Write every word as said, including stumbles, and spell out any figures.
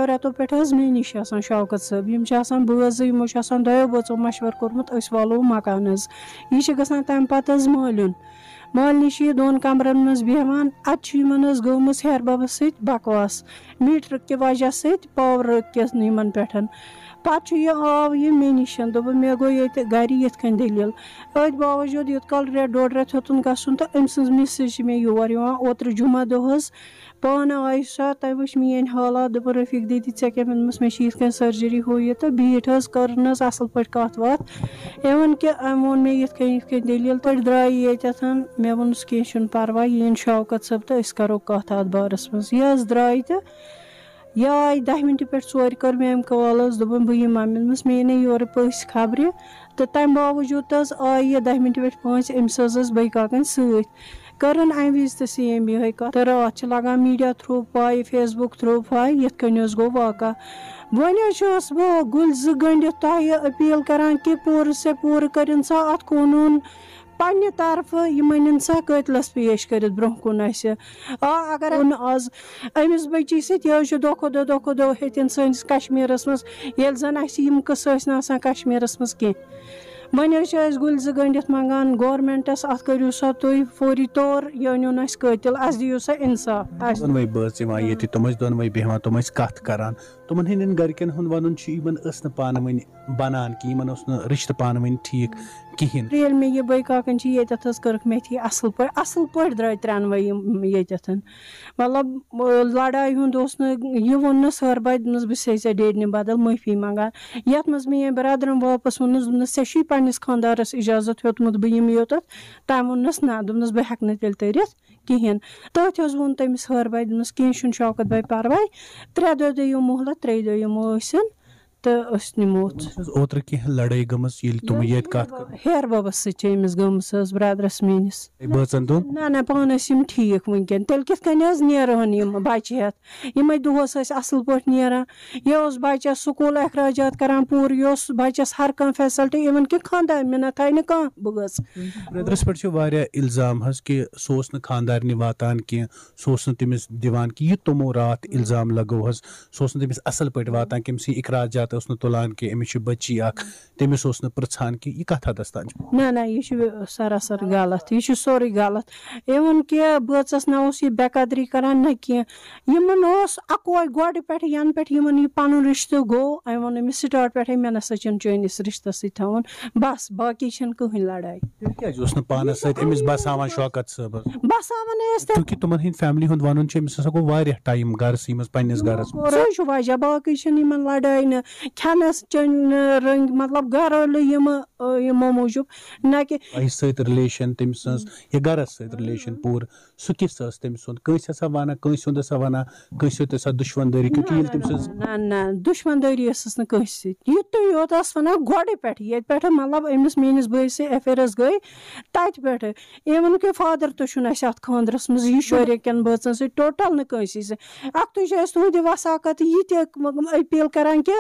رٮ۪تو پٮ۪ٹھ حظ مےٚ نِش آسان شوکت صٲب، یِم چھِ آسان بٲژٕ، یِمو چھُ آسان دۄیو بٲژو مشورٕ کوٚرمُت، أسۍ والو مکان حظ۔ یہِ چھِ گژھان تَمہِ پَتہٕ حظ مٲلیُن۔ مٲلنہِ چھِ یہِ دۄن کمرن منٛز بیٚہوان، اَتہِ چھُ یِمن حظ گٔمٕژ ہیرٕ ببس سۭتۍ بکواس، میٖٹرٕ کہِ وجہ سۭتۍ پاورٕ کِس یِمن پٮ۪ٹھ۔ پتہٕ چھُ یہِ آو یہِ مےٚ نِش، دوٚپُن، مےٚ گوٚو ییٚتہِ گرِ یِتھ کٔنۍ دٔلیٖل۔ أتھۍ باوجوٗد یوٚت کال رٮ۪تھ ڈۄڈ رٮ۪تھ ہیوٚتُن گژھُن تہٕ أمۍ سٕنٛز مِسز چھِ مےٚ یور یِوان۔ اوترٕ جمعہ دۄہ حظ پانہٕ آیہِ سۄ، تۄہہِ وٕچھ میٲنۍ حالات، دوٚپُن، رفیق دیدی، ژےٚ کیٛاہ ووٚنمُس؟ مےٚ چھِ یِتھ کٔنۍ سرجری ہُہ یہِ، تہٕ بیٖٹھ حظ، کٔرٕن حظ اصل پٲٹھۍ کتھ وتھ۔ اِوٕن کہِ أمۍ ووٚن مےٚ یِتھ کٔنۍ یِتھ کٔنۍ دٔلیٖل، تہٕ درٛایہِ ییٚتٮ۪تھ۔ مےٚ ووٚنُس، کینٛہہ چھُنہٕ پرواے، یِن شوکت صٲب تہٕ أسۍ کرو کتھ اتھ بارس منٛز۔ یہِ حظ درٛاے تہٕ یہِ آیہِ دَہہِ مِنٹہِ پٮ۪ٹھ ژورِ، کٔر مےٚ أمۍ کال حظ، دوٚپُن، بہٕ یِمہٕ۔ مےٚ دوٚپمَس، مےٚ یی نہٕ یورٕ پٔژھۍ خبرِ۔ تہٕ تَمہِ باوجوٗد حظ آیہِ یہِ دَہہِ مِنٹہِ پٮ۪ٹھ پانٛژِ أمِس حظ ٲس بٔے کاکَنۍ سۭتۍ۔ کٔرٕن اَمہِ وِزِ تہِ سیم یِہوٚے کَتھ۔ تہٕ راتھ چھِ لَگان میٖڈیا تھرٛوٗ پَے، فیس بُک تھرٛوٗ پَے، یِتھ کٔنۍ حظ گوٚو واقعہ۔ وۄنۍ حظ چھُس بہٕ گُلۍ زٕ گٔنٛڈِتھ تۄہہِ أپیٖل کَران کہِ پوٗرٕ سے پوٗرٕ کٔرِن سا اَتھ قونوٗن پننہِ طرفہٕ، یہِ مٲنِن سا قٲتلس پیش کٔرِتھ برونٛہہ کُن اسہِ۔ آ، اگر أمۍ آز أمِس بٔچی سۭتۍ، یہِ حظ چھُ دۄہ کھۄتہٕ دۄہ، دۄہ کھۄتہٕ دۄہ ہیٚتِن سٲنِس کشمیٖرس منٛز، ییٚلہِ زن اسہِ یِم قصہٕ ٲسۍ نہٕ آسان کشمیٖرس منٛز کینٛہہ۔ وۄنۍ حظ چھِ أسۍ گُلۍ زٕ گٔنٛڈِتھ منٛگان گورمنٹس، اتھ کٔرِو سا تُہۍ فوری طور، یہِ أنِو نہٕ اسہِ قٲتِل، اسہِ دِیِو سا انصاف۔ اسہِ دۄنوَے بٲژ یِوان ییٚتہِ، تِم ٲسۍ دۄنوَے بیٚہوان، تِم ٲسۍ کتھ کران۔ تِمن ہٕنٛدٮ۪ن گرِکٮ۪ن ہُنٛد ونُن چھُ، یِمن ٲس نہٕ پانہٕ ؤنۍ بنان کہِ یِمن اوس نہٕ رشتہٕ پانہٕ ؤنۍ ٹھیٖک کِہیٖنۍ۔ ییٚلہِ مےٚ یہِ بٔے کاکَن چھِ ییٚتٮ۪تھ حظ کٔرٕکھ مےٚ تھی اَصٕل پٲٹھۍ، اَصٕل پٲٹھۍ درٛاے ترٛٮ۪نوَے یِم ییٚتٮ۪تھ۔ مطلب، لڑایہِ ہُنٛد اوس نہٕ، یہِ ووٚننَس ہٲربَے، دوٚپنَس، "بہٕ چھَسے ژےٚ ڈیڈنہِ بدل معٲفی منٛگان۔" یَتھ منٛز میٛٲنۍ برادرَن واپَس ووٚننَس، دوٚپنَس، "ژےٚ چھُے پنٛنِس خانٛدارَس اِجازت ہیوٚتمُت بہٕ یِمہٕ یوٚتَتھ؟" تَمہِ ووٚننَس، "نہ۔" دوٚپنَس، "بہٕ ہٮ۪کہٕ نہٕ تیٚلہِ تٔرِتھ کِہیٖنۍ۔" تٔتھۍ حظ ووٚن تٔمِس ہٲربَے، دوٚپنَس، "کینٛہہ چھُنہٕ شوکت بَے پَرواے، ترٛےٚ دۄہ دِیِو مۄہلت، ترٛیٚیہِ دۄہ یِمو أسۍ۔" تہٕ أسۍ نِمو۔ تٔمِس ٲس اوترٕ کینٛہہ لڑٲے گٔمٕژ، ییٚلہِ تِمو ییٚتہِ کتھ کٔر۔ ہیرٕ ببس سۭتۍ چھِ أمِس گٔمٕژ حظ، برادرس میٲنِس۔ ہے، بٲژن دۄن؟ نہ، نہ، پانہٕ ٲسۍ یِم ٹھیٖک وٕنکیٚن۔ تیٚلہِ کِتھ کٔنۍ حظ نیرہون یِم بچہِ ہٮ۪تھ؟ یِمے دۄہس ٲسۍ اصل پٲٹھۍ نیران۔ یہِ اوس بچس سکوٗل اخراجات کران پوٗرٕ، یہِ اوس بچس ہر کانٛہہ facility، even کہِ خانٛدار مےٚ نہ تھایہِ نہٕ کانٛہہ بٲژ۔ برادرس پٮ۪ٹھ چھِ واریاہ الزام حظ کہِ سُہ اوس نہٕ خانٛدارنہِ واتان کینٛہہ، سُہ اوس نہٕ تٔمِس دِوان کینٛہہ۔ یہِ تِمو راتھ الزام لگوو حظ۔ سُہ اوس نہٕ تٔمِس اَصٕل پٲٹھۍ واتان، کہِ أمۍ سٕنٛدۍ اخراجات اوس نہٕ تُلان کینٛہہ، أمِس چھِ بٔچی اَکھ، تٔمِس اوس نہٕ پرٛژھان کینٛہہ۔ یہِ کَتھ حدس تام چھُ؟ نہ، نہ، یہِ چھُ سراسر غلط، یہِ چھُ سورُے غلط۔ Even کہِ بٲژَس نہ اوس یہِ بے قدری کران نہ کینٛہہ، یِمن اوس اَکوے گۄڈٕ پٮ۪ٹھ، یَنہٕ پٮ۪ٹھ یِمن یہِ پَنُن رِشتہٕ گوٚو، أمۍ ووٚن أمِس start پٮ۪ٹھٕے، "مےٚ نہ سا چھُنہٕ چٲنِس رِشتَس سۭتۍ تھاوُن، بَس، باقٕے چھَنہٕ کٕہٕنۍ لڑٲے۔" تیٚلہِ کیٛازِ اوس نہٕ پانَس سۭتۍ أمِس بساوان شوکت صٲبَس؟ بساوان ٲسۍ تَتھ۔ چوٗنٛکہِ تِمن ہٕنٛدۍ family ہُنٛد وَنُن چھُ، أمِس ہسا گوٚو واریاہ time گرسٕے منٛز، پننِس گرس منٛز۔ سُے چھُ وجہ، باقٕے چھِنہٕ یِمن لڑٲے نہٕ، کھٮ۪نس چٮ۪نہٕ رٔنٛگۍ، مطلب گرٲلہٕ یِم، آ، یِمو موٗجوٗب، نہ کہِ تۄہہِ سۭتۍ relation تٔمۍ سٕنٛز یا گرس سۭتۍ relation پوٗرٕ، سُہ کِژھ ٲس تٔمۍ سُنٛد؟ کٲنٛسہِ ہسا وَنان، کٲنٛسہِ ہُنٛد ہسا وَنان، کٲنٛسہِ ہُنٛد ہسا دُشمن دٲری؟ کیونکہِ ییٚلہِ تٔمۍ سٕنٛز نہ، نہ، دُشمن دٲری ٲسٕس نہٕ کٲنٛسہِ سۭتۍ۔ یُتُے یوت ٲس وَنان گۄڈٕ پٮ۪ٹھ، ییٚتہِ پٮ۪ٹھ مطلب أمِس میٲنِس بٲیِس سۭتۍ affairs گٔے، تَتہِ پٮ۪ٹھٕ۔ Even کہِ father تہِ چھُنہٕ اَسہِ اَتھ خانٛدرَس منٛز، یہِ چھُ واریاہ کٮ۪ن بٲژَن سۭتۍ total نہٕ کٲنٛسی سۭتۍ۔ اَکھتُے چھِ اَسہِ تُہٕنٛدِ وَساقَت یہِ تہِ appeal کَران کہِ